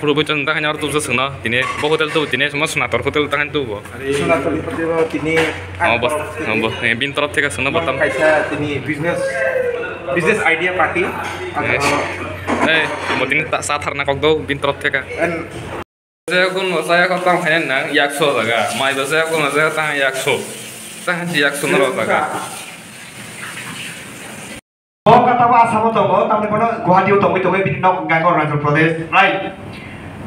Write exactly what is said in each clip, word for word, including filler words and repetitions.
Rubui chwng ta khaina oro tubsa swngno tini bo hotel tu tini mo Sonator hotel ta khaina tubo. Sonator hotel o tini Oh, bos, oh, bos, eh, bin torof theka swngno botam. Kaisa tini business, business idea party. Eh, eh, mo tini ta sa tharna kok do bin torof theka. And Saya kun mo saya kok tang khaina nang yak so jaga. Mai bo saya kun mo saya tang yak so. Tang yak so noro jaga. Bo kata bo Assam o tongo, tamni bono Guwahati o tongwi tongwi bini nok hwnkha khe Arunachal Pradesh, right?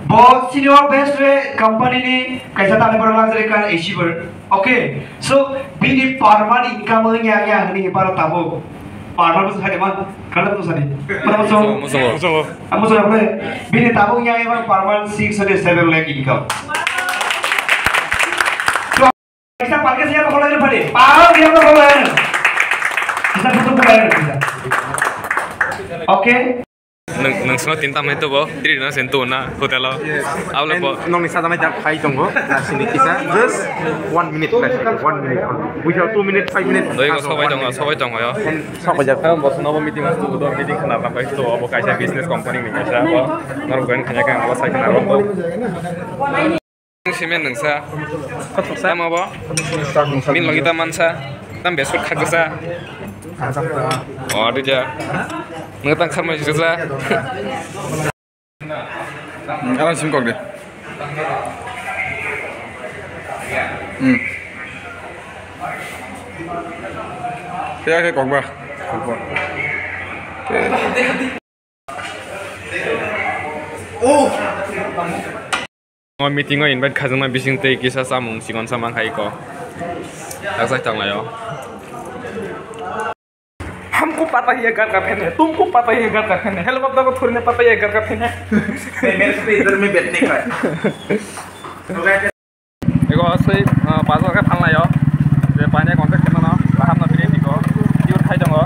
Bo senior best re company ni kaisa tamni bono luxury car achiever. Okay, so bini per month income wngya wngya hwnwi baro tabuk. Per month bwswk hai man, kala bwswk sadi. Kala bwswk. Musungo. Musungo. Amu sura bole, bini tabuk wngya wngya per month six to seven lakh income. Kaisa parke siya bakal lain pade. Parang dia bakal lain. Bisa tutup bakal lain bisa. Okay. Nung, nung semua tinta main tu bo, diri na sentuh na hotel lo. Yes. Abla And bo. Nong ni sada mai jak phai tongo. Na sini kisa. Just one minute left. One minute. We have two minutes, five minutes. Doi ko sobai tongo, sobai tongo yo. And sobai jak. Ang bo snobo meeting tu, do meeting khna ba pai tu, abo kaisa business company ni kaisa abo. Nor gon khanya ka abo sai khna ro. Simen nungsa. Tamo bo? Min logi ta mansa. Tam beskut khak sa. O, adu ja. Nung tang kharmai sa. Alam sim kok de. Hmm. Kaya ke kok ba? Kok ba. O meeting o invite khajaknai bising tei kisa chamung chikon sa mankha iko. Taksa tanglaio. हमको पता ही है घर का फैन है, तुमको पता ही है घर का फैन है, हेलीकॉप्टर को थोड़ी ना पता ही है घर का फैन है। मेरे से इधर में बैठने का है। Ego asli, ah, bazar khe phalnai o. Je paine contact khe mano, baham no bini tiko. Tiur khai tongo.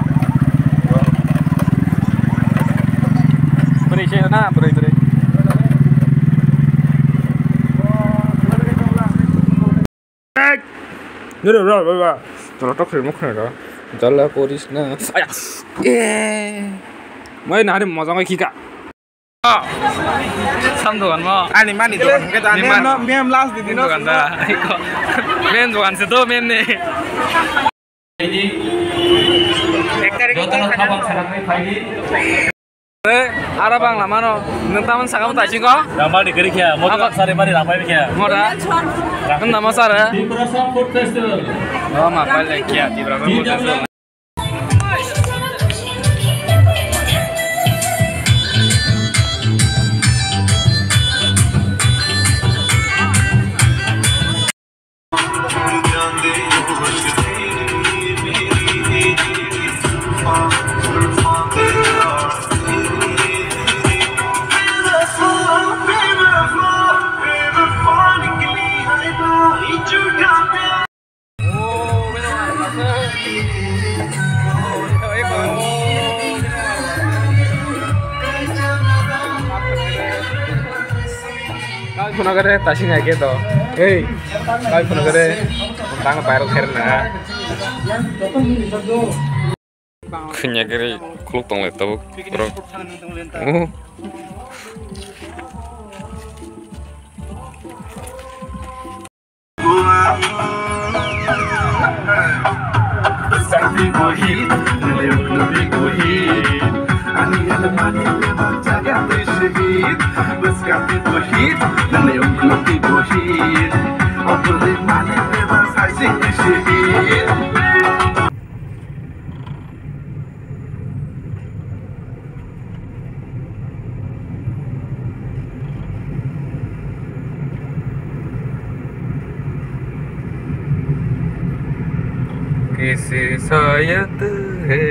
Bwrwi se na, bwrwi, bwrwi. Nere, bra, bra, bra. Toro tok khri mukh khna. Jala poris na. Aya. Eh. Mai nari mojang kika. Sam dogan mo. Ani mani dogan hwnkhe da. Ani mem, mem last di dino. Dogan da. Mem dogan se to mem ne. Joto no khabang sarang ni phaidi. Ara bang lama no. Nung taman sakam ta chingo. Ramadi kiri kya. Moto sari mari ramai kya. Mora. Nung nama sara. Tripura Sound Food Festival. Oh, ma pale kya Tripura Sound Food Festival. Kal phunukre tasing hai khe to. Hey, kal phunukre tang viral kher na. Khwnya gari khuluk tong lai tabuk borok. Oh. किसी शायद है।